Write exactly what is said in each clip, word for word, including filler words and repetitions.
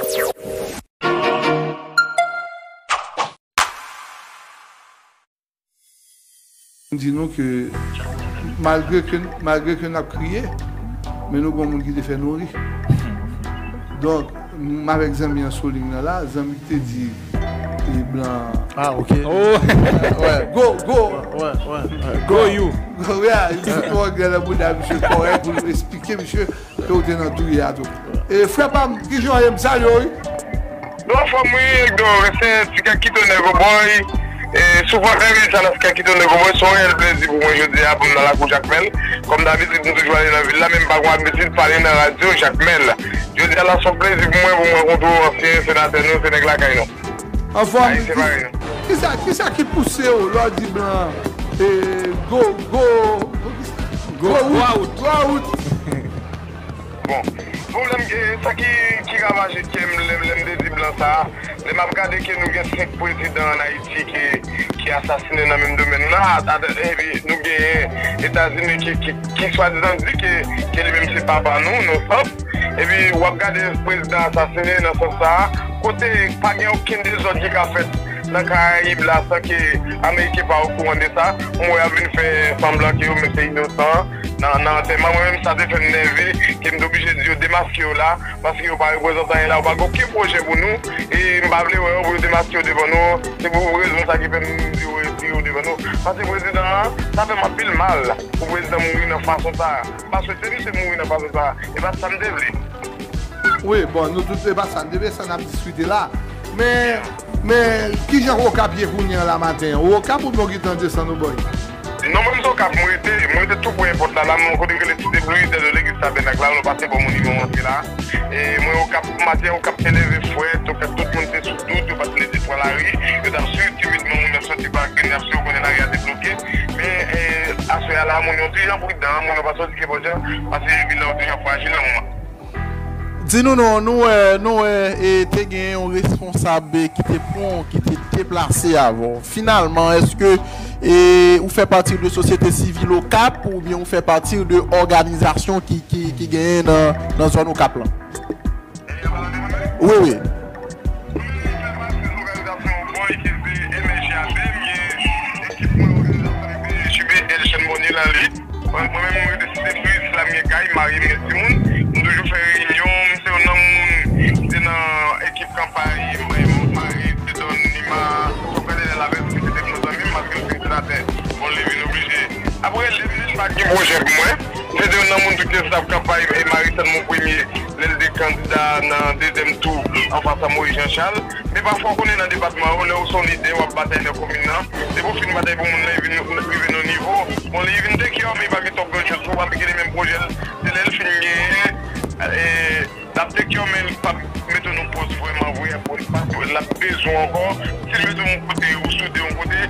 M di nou ke malgre ke, malgre ke n ap kriye, men nou gen yon moun ki te fè nou ri. Donk, m avèk zanmi an sou liy nan la, zanmi ki te di, e, blan. Ah, ok. Oh! Ouais. Go, go! Ouais, ouais, ouais. Go, you! Go, yeah, li fout yon anglè nan bouda misye kòrèk pou l esplike misye ke w te nan touye a tou. E, frè pa m, kijan w ye? M salye w, wi. Nou anfòm, wi, Egdo, se ti kèk ki tounen Cowboy. E, souvan fè vin sa nan ti kèk ki tounen Cowboy, se yon reyèl plezi pou mwen jodi a pou m nan lakou Jakmèl. Kòm dabitid, m toujou ale nan vil la, men m pa gen abitid pale nan radyo Jakmèl. Jodi a la, se yon plezi pou mwen pou m rankontre w, ansyen senatè nou, se nèg lakay nou. Anfòm, kisa, kisa ki pouse w lè w di blan, e, go, go, go, go out, go out. Bon, pwoblèm, e, sa ki, ki ravaje kè m lè, lè m te di blan sa a, lè m ap gade ke nou gen senk prezidan ann Ayiti ki, ki asasinen nan menm domèn la, a, a, epi nou genyen Etazini ki, ki, ki swadizan di ke, ke li menm se papa nou, nou sòt. Epi w ap gade prezidan asasinen nan sans sa a, kote pa gen okenn dezòd ki ka fèt nan Karayib la san ke Ameriken pa okouran de sa. M wè y ap vin fè sanblan ke yo menm se inosan nan, nan antèman. Mwen menm, sa te fè m nève, ke m te oblije di yo demaske yo la, paske yo pa reprezante anyen la, yo pa gen okenn pwojè pou nou, e m pa vle wè yo pou yo demaske yo devan nou. Se pou rezon sa ki fè m di yo retire yo devan nou. Paske prezidan an, sa fè m anpil mal pou prezidan mouri nan fason sa a. M pa swete misye mouri nan fason sa a. E pa sa m te vle. Wi, bon, nou tout, e pa sa n te vle, sa n ap diskite la. Men, men, kijan Okap ye kounye an la maten an? Ou Okap oubyen w gentan desann ou bò? Non, mwen, m se Okap, mwen rete, mwen rete tou pre èpòt la, la, mwen kote m rele Site Bluy, dèyè legliz Tabènak la, nou pase bò monuman an, se la. E mwen Okap, maten, Okap te leve frèt, Okap, tout moun te sou dout, yo pa t vle te pran lari, yo t ap swiv timidman moun yo soti pa grenn, y ap swiv, ou konnen lari a te bloke. Men, e, aswè a la, moun yo ti jan pridan, moun yo pa soti ke bò djan, paske vil la yo ti jan frajil nan moman. Di nou non, nou wè, nou wè, e, te gen yon responsab, e, ki te pran, ki te deplase avè w. Finalman, èske, e, ou fè pati de sosyete sivil Okap oubyen ou fè pati de òganizasyon ki, ki, ki genyen nan, nan zòn Okap lan? Wi, wi. Mwen menm, mwen rete Site Bluy, se la m gen kay, m marye, m gen timoun. M toujou fè reyinyon, m se youn nan moun ki te nan ekip kanpay, m, m mari, se Don Nima, Sokratè Lavès, ki se te bon zanmi m, paske l fin senatè. Bon, li vin oblije. Apre, li, li pa gen pwojè pou mwen. Se te youn nan moun tou ki te stab kanpay, e Marie-Sainte Monpremier, lè l te kandida nan dezyèm tou, anfas a Moïse Jean Charles. Men pafwa, w konnen nan depatman yo, lè w se yon lidè, w ap batay nan komin nan, depi w fin batay pou moun nan, e vin rive nan yon nivo, bon, li vin take care, men li pa gen twòp grann choz pou w, paske li menm pwojè l, se lè l fin genyen, e, l ap take care, men li p ap mete w nan pòz vrèman vre, apre, paske l ap bezwen w ankò. Si l mete w yon kote, ou soude yon kote,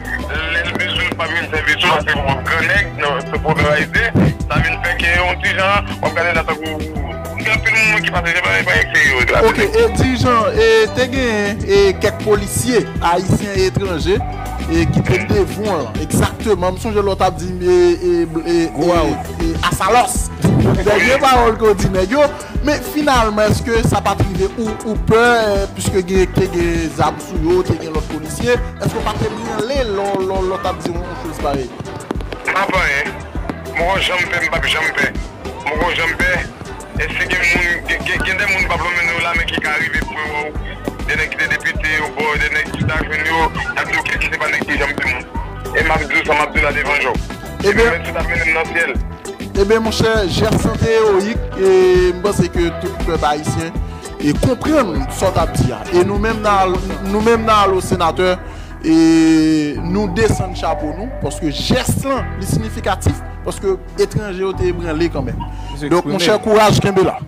lè l bezwen w, l p ap vin sèvi w, paske w ap gran nèg, nan, se pwoblèm ayisyen, sa vin fè ke yon ti jan, w ap gade la tankou, gen anpil moun ki pase, se pa, pa eksperyans la. Ok, e dirijan, e te gen, e kèk polisye ayisyen e etranje, e ki te devan w lan, egzakteman, m sonje lè w t ap di, e, e, e, e, e, Asalòs. Dènye pawòl ke w di nèg yo, men finalman, èske sa pa t rive ou, ou pè, e, piske gen, te gen zam sou yo, te gen lòt polisye, èske w pa te branle lè w, lè w, lè w t ap di yon, yon choz parèy? M pa pè anyen. M poko janm pè, m p ap janm pè. M poko janm pè. E si gen moun, gen, gen, gen de moun m p ap lonmen non yo la, men ki ka rive pou wè w. De nèg ki te depite yo, bò, de nèg ki ta jwenn yo, y ap di w kèk ki se pa nèg ki janm pè moun. E m ap di w sa, m ap di w la devan je w. Ebyen, men si w t ap mennen m nan syèl. Ebyen, monchè, jès lan te ewoyik, e m panse ke tout pèp ayisyen e konprann sa w t ap di a. E nou menm nan, nou menm nan Alo Senatè, e nou desann chapo nou, paske jès lan, li siyifikatif, paske etranje yo te ebranle kanmenm. Donk, monchè, kouraj, kenbe la.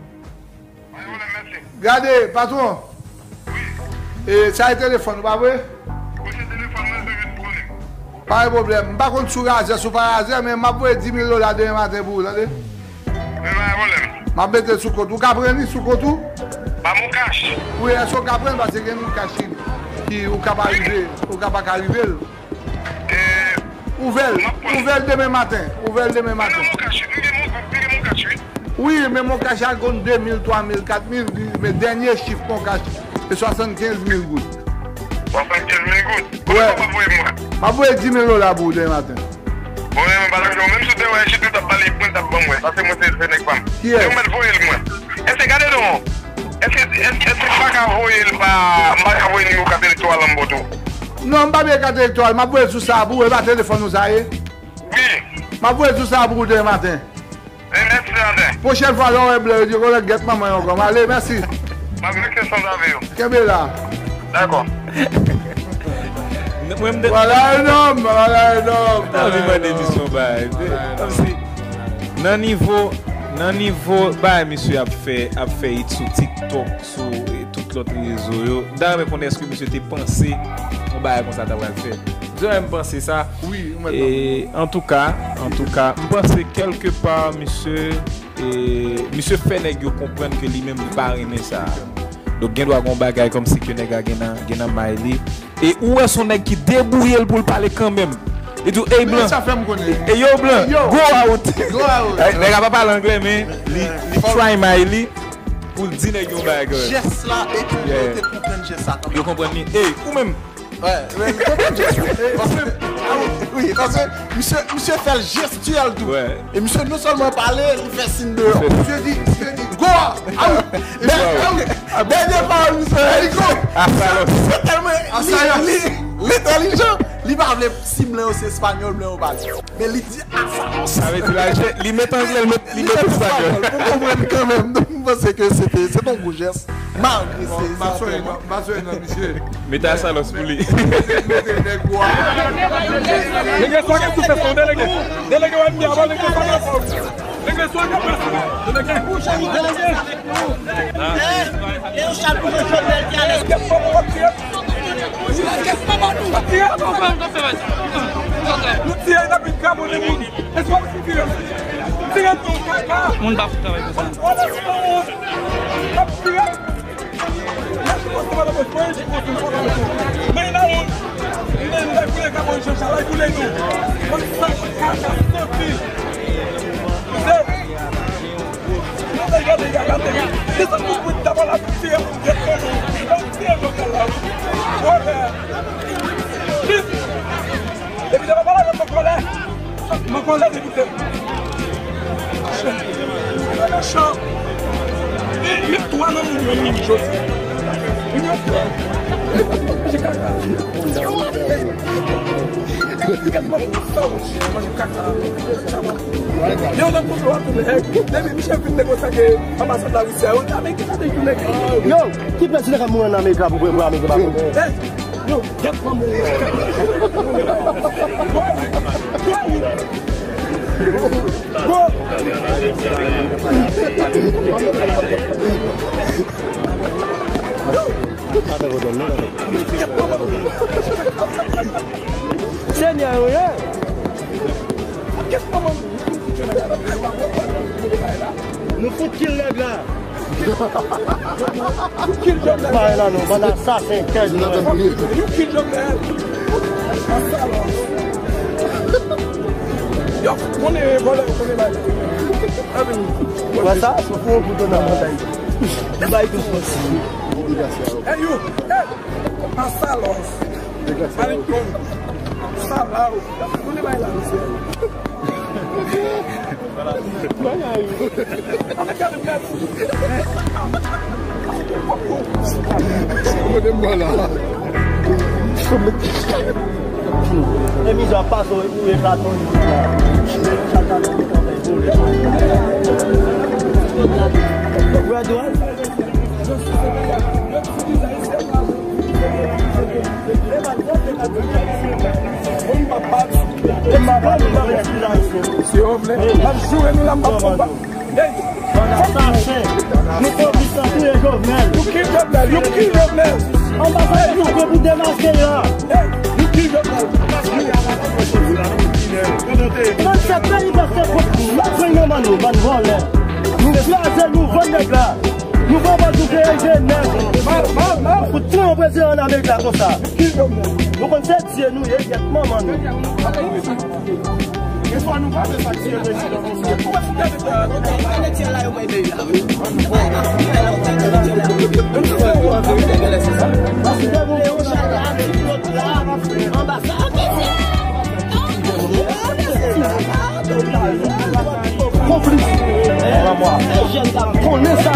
Gade, patwon. E, sa e telefòn ou, pa vre? Wi, se telefòn mwen, se vin konnen. Pa gen pwoblèm. M pa konn si w razè, si w pa razè, men m ap voye dis mil dola demen maten pou ou, tande? Men pa gen pwoblèm. M ap mete l sou kont ou. Ou ka pran li sou kont ou? Ba m yon kach. Wi, èske w ka pran l? Paske gen moun kach ki, ki ou ka pa rive, ou ka pa ka rive l. E, ouvè l. Ouvè l demen maten. Ouvè l demen maten. Non, non, m gen yon kach, m gen yon, m gen yon kach, wi. Wi, men MonCash a konn de mil, twa mil, kat mil, men dènye chif MonCash se swasannkenz mil goud. Swasannkenz mil goud? Wè. Konbyen w ap voye mwen? M ap voye dis mil dola pou ou demen maten. Bon, men mwen pa lakay ou. Menm si w te wè Jidou t ap pale, mwen t ap ban mwen. Paske mwen se, se nèg pa m. Kiyès? Se ou mèt voye l mwen. Èske, gade non. Èske, èske, èske m pa ka voye l pa, m pa ka voye nimewo kat elektoral la m ba w tou? Non, m pa bezwen kat elektoral. M ap voye l sou sa pou ou. E pa telefòn ou sa ye? Wi. M ap voye l sou sa pou ou demen maten. Mèsi, Senatè. Pwochèn fwa, lè w wè blan, yo di, "Kolèg, gèt manman yo ankò." M ale, mèsi. M ap fikse san zave yo. Kenbe la. Dakò. Mwen, m te... Voilà un homme, voilà un homme. Mwen anvi mande misye yon bagay. Kòmsi, nan nivo, nan nivo bagay misye ap fè, ap fè hit sou TikTok, sou, e, tout lòt rezo yo, m ta renmen konnen èske misye te panse yon bagay konsa ta pral fèt. Mwen menm panse sa. Wi, ou mèt. E, antouka, antouka, m panse kèlkepa, misye, e, misye fè nèg yo konprann ke li menm li pa renmen sa. Donk, gen dwa gen yon bagay kòmsi ke nèg la gen nan, gen nan may li. E ou wè se yon nèg ki debouye l pou l pale kanmenm. Li di w, "Ey, blan." Sa fè m konnen. E, "Yo, blan, go out." Go out. Nèg la pa pale anglè, men li, li try may li pou l di nèg yo yon bagay kanmenm. Jès la, e ke yo te konprann jès la kanmenm. Yo konprann li. Ey, ou menm, Wè, wè, li konprann jès la. Paske, wi, paske misye, misye fè l jestyèl tou. Wè. E misye non sèlman pale, li fè siy deyò. Misye di, misye di, "Go!" A wi. Dènye pawòl misye, li go. Asalos. Se tèlman li, li, li entèlijan, li pa vle si blan yo se espanyòl, blan yo pale. Men li di asalos. Sa vle di la, li met anglè, li met, li met espanyòl. Pou konprann kanmenm. Donk, m panse ke se te, se te yon gwo jès. Malgre se, m pa swen, m pa swen nan misye. Mete asalos pou li. Mete, mete nèg wa. Nèg swa gen sou fè son delege. Delege wè m di avan, nèg swa gen fòs. Nèg swa gen fòs. Delege. Delege. Leon Charles pou Jovenel ki alèz. Kèt manman nou. Nou tiye n ap vin krabonnen moun. Moun pa fout travay pou sa. Epi depi pa pale avè m, mwen kòlè. Mwen kòlè depi tè. Mwen mechan. Li, li twa nan moun yo, li jodi. Li jodi. Li kaka. Li kaka. Li kaka. Yo, nan kote w ap tounen. Depi misye fin negosye ak anbasad Larisi a, yo di Ameriken pa te tounen. Yo, ki prezidan k ap mouri an Amerik la pou, pou Ameriken pa mouri? Yo, gèt manman w. Senyè, wi. Nou fout kill nèg la. Pare la non, bann asasen, kèk nèg. You kill Jovenel. Yo, konnen vòlè, konnen bay. Wè sa, se pou, pou Donald Trump. Li bay tout fòs. Hey, you. Hey. Asalos. Malikon. Salaw. Konnen bay la, mesye. Kote m pral la. E mizè ap pase ou eklate yon nèg la. Red one. Se yo vle. M ap joure nou la, m ap konba. Hey! Bann asasen! Nou konplis nan touye Jovenel! You kill Jovenel! You kill Jovenel! Anbasadè Franco pou demaske yo a! Hey! You kill Jovenel! Trannsenk peyi pase kont nou, n ap jwenn nan men nou, bann vòlè! Nou kraze, nou vann nèg la! Nou pran bòz nou kreye jenès. Mal, mal, mal. Fout pran yon prezidan an Amerik la konsa. Nou konn se Dye nou ye, gyèt manman nou. Eswa nou pa fè sa ki se prezidan konfye. Konplis. Konnen sa.